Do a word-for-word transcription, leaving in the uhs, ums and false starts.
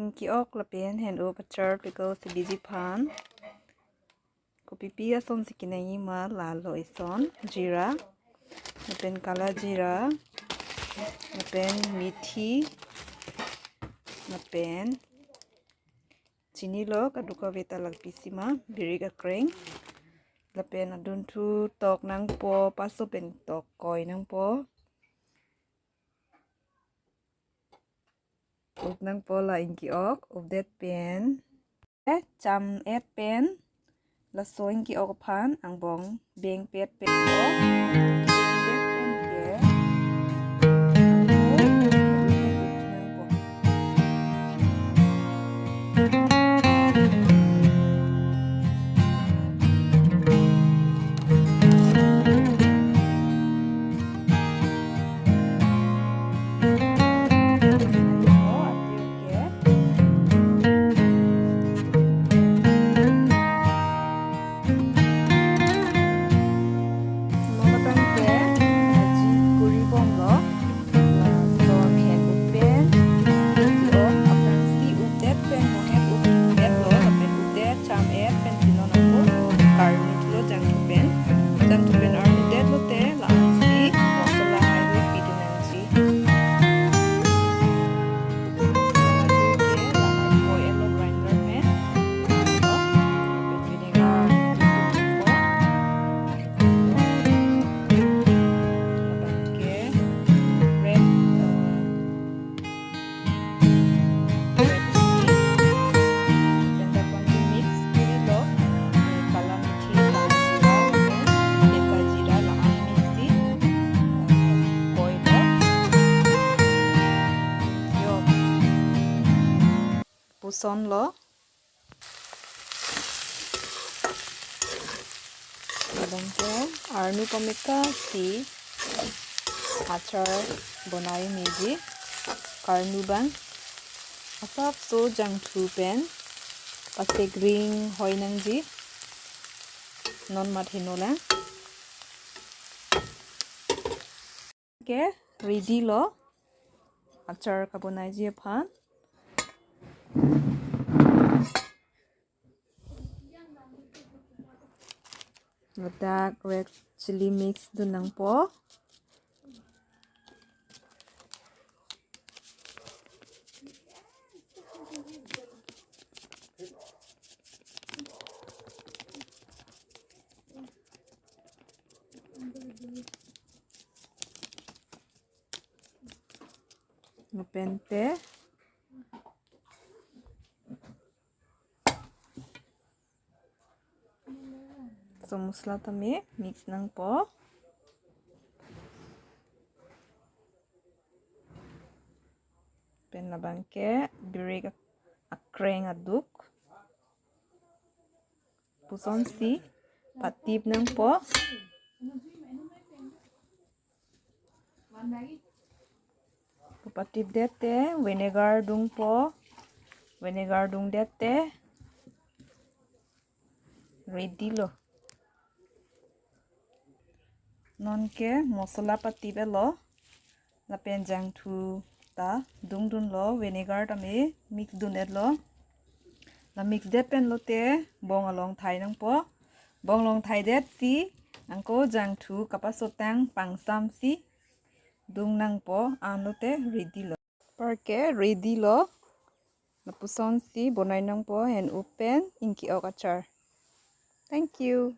ingki-ok lapen hen-up achar pickle si biji aphan. Kopipi asonsi kenangji ma lalo ison, jira, lapen kala jira, lapen mithi, lapen chini lo, kadokave ta langpi si ma, birik akreng, lapen adunthu tok nangpo, paso pen tok koi nangpo. Up nangpo la ingki-ok, updet pen. Eh, cham-et pen. Laso ingki-ok aphan, angbong bengpet pen po. Bengpet pen ke. Up nangpo. Lason hen-up pen, ingki-ok aphrangsi updet pen mo hen-updet lo, lapen updet cham-et pen si non ako karmi thulo jangthu pen. Jangthu pen armidet lote la-ansi masala haihui pidun nangji. Oil lo grinder pen. Lapen vinegar. Labangke red, eh, red chili. Then that one to mix chili lo, eh, kala mithi, kala jira, lapen kesa jira, la-an mix si, eh, koi lo. Yo. Puson lo. Labangke arnu pameka si achar bonai meji karnu abang. Asapso jangthu pen pasek ring hoi nangji non mat heno lang. Ke ready lo achar kabonaiji aphan. Ladak red chili mix dun nangpo. Lapen te so masala tame mix nangpo. Pen labangke birik ak-, akreng aduk. Pusonsi patip nangpo. Patipdet te vinegar dungpo. Vinegar dungdet te ready lo. Nonke masala patipetlo. Lapen jangthu ta dungdunlo, vinegar tame mix dun-etlo. La mix det pen lote bong along thai nangpo. Bong along thaidetsi nangko jangthu kapasotang pangsamsi dung nangpo, anlote ready lo. Parke ready lo. Lapusonsi bonai nangpo hen-up pen ingki-ok achar. Thank you.